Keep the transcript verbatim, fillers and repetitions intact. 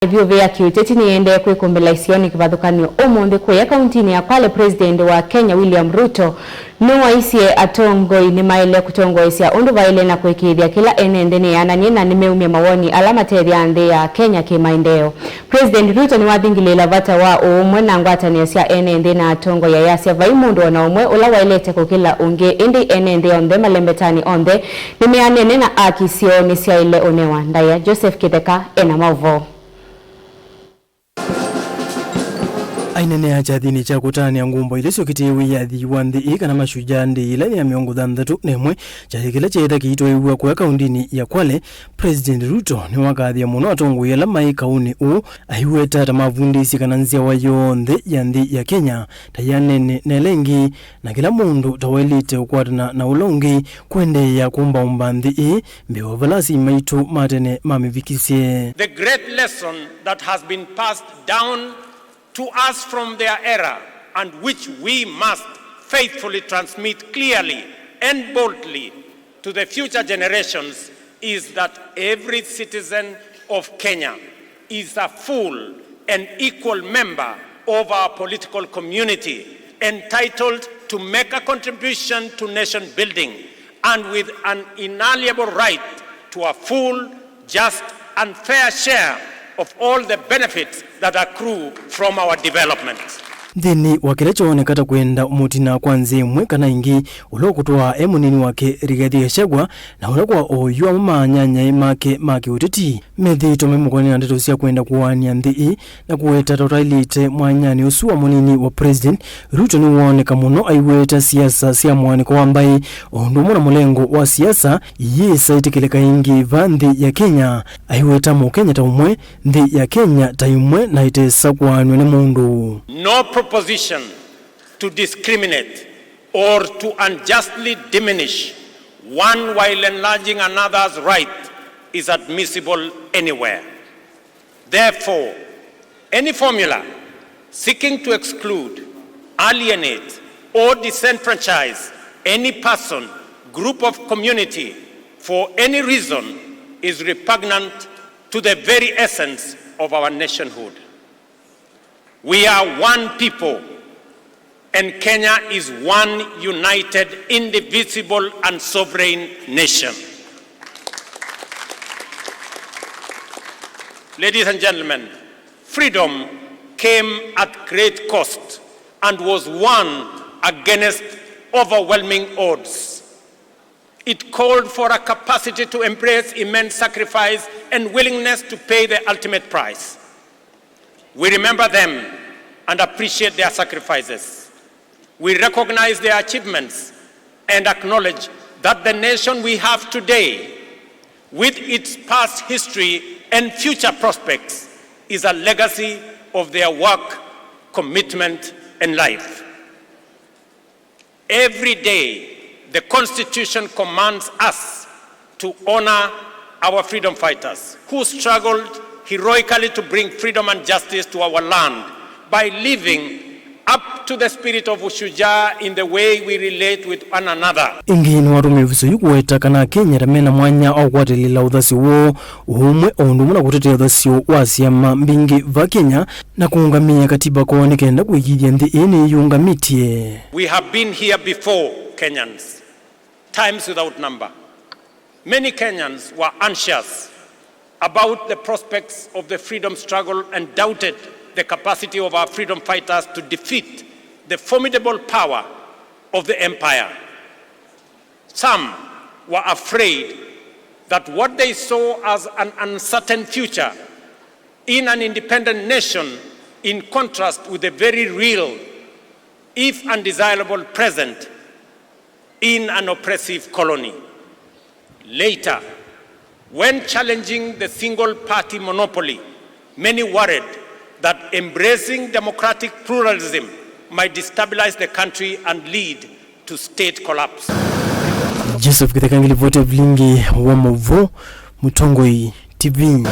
ĩvyũvĩ ya kĩũteti nĩyĩendee kwĩkũmbĩla isionĩ kĩvathũkany'o ũmũnthĩ kũya kauntinĩ ya Kwale. President wa Kenya William Ruto nĩwaisye atongoi nĩmaĩle kũtongoesya ũndũ vaĩle na kũĩkĩĩthya kĩla ene nthĩ nĩyananie na nĩmeumya mawoni ala matethya nthĩ ya Kenya kĩmaendeeo. President Ruto nĩwathingilĩĩla vata wa ũũmwe na ngwatanĩo sya ene nthĩ na atongoi ayasya vai mũndũ o na ũmwe ũla waĩlĩte kũkĩla ũngĩ, ĩndĩ ene nthĩ onthe malembetanĩ onthe nĩmeanene na aki syoo nĩsyaĩle ũnewa ndaĩa. Joseph Kĩtheka ena maũvoo. Ainenea kyathĩnĩ kya kũtanĩa ngũmbo ila syokĩtĩe wĩyathi wa nthĩ ĩĩ kana Mashujaa Day ĩla ya mĩongo thanthatũ na ĩmwe, kyathĩ kĩla kyeetha kĩitwaĩw'a kũya kauntinĩ ya Kwale, President Ruto nĩwakathĩa mũno atongoi ala maĩ kaũnĩ ũũ, aiweta ta mavundĩsye kana nzyawa yonthe ya nthĩ ya Kenya ta yanene na ĩla ĩngĩ, na kĩla mũndũ ta waĩlĩte ũkwatana na ũla ũngĩ kũendeea kũmbaũmba nthĩ ĩĩ mbee wa vala asyai maitũ ma tene mamĩvikisye. The great lesson that has been passed down to us from their era and which we must faithfully transmit clearly and boldly to the future generations is that every citizen of Kenya is a full and equal member of our political community, entitled to make a contribution to nation building and with an inalienable right to a full, just and fair share of all the benefits that accrue from our development. Nthĩnĩ wa kĩla kyooneka ta kwenda mũtina kwa nzĩa ĩmwe kana ĩngĩ, ũla ũkũtwaa e mũnini wake Rigathi Gachagua, na ũla kwa oyu amwe ma anyanyae make ma kĩũteti methĩĩtwe maimũkũnĩa na ndeto sya kwenda kũaanĩa nthĩ ĩĩ, na kũweta ta ũtaĩlĩte mwanyanĩ ũsu wa mũnini wa President, Ruto nĩwooneka mũno aiweta siasa sya mũaanĩko wa mbaĩ, o ũndũ ũmwe na mũlengo wa siasa iyĩsa ĩtĩkĩlĩka ĩngĩ va nthĩ ya Kenya. Aiweta Mũkenya ta ũmwe, nthĩ ya Kenya ta ĩmwe na ĩtesa kũaanw'a nĩ mũndũ. No proposition to discriminate or to unjustly diminish one while enlarging another's right is admissible anywhere. Therefore, any formula seeking to exclude, alienate, or disenfranchise any person, group of community for any reason is repugnant to the very essence of our nationhood. We are one people, and Kenya is one united, indivisible, and sovereign nation. Ladies and gentlemen, freedom came at great cost and was won against overwhelming odds. It called for a capacity to embrace immense sacrifice and willingness to pay the ultimate price. We remember them and appreciate their sacrifices. We recognize their achievements and acknowledge that the nation we have today, with its past history and future prospects, is a legacy of their work, commitment, and life. Every day, the Constitution commands us to honor our freedom fighters who struggled heroically to bring freedom and justice to our land by living up to the spirit of ushujaa in the way we relate with one another. Ĩngĩ nĩwatũmĩe ĩvuso yu kũweta kana Akenya ta mena mwanya wa kũkwatĩlĩla ũthasyo woo, ũũmwe, o ũndũ ũmwe na kũtetea ũthasyo wa syama mbingĩ va Kenya, na kũũngamĩa katiba koo nĩ kenda kũĩkĩĩthya nthĩ ĩĩ nĩyĩũngamĩtye. We have been here before, Kenyans, times without number. Many Kenyans were anxious about the prospects of the freedom struggle and doubted the capacity of our freedom fighters to defeat the formidable power of the empire. Some were afraid that what they saw as an uncertain future in an independent nation, in contrast with the very real, if undesirable, present in an oppressive colony. Later, when challenging the single-party monopoly, many worried that embracing democratic pluralism might destabilize the country and lead to state collapse. Joseph Kĩtheka, ngilivoti ya vilingi wa maũvoo, Mũtongoi T V.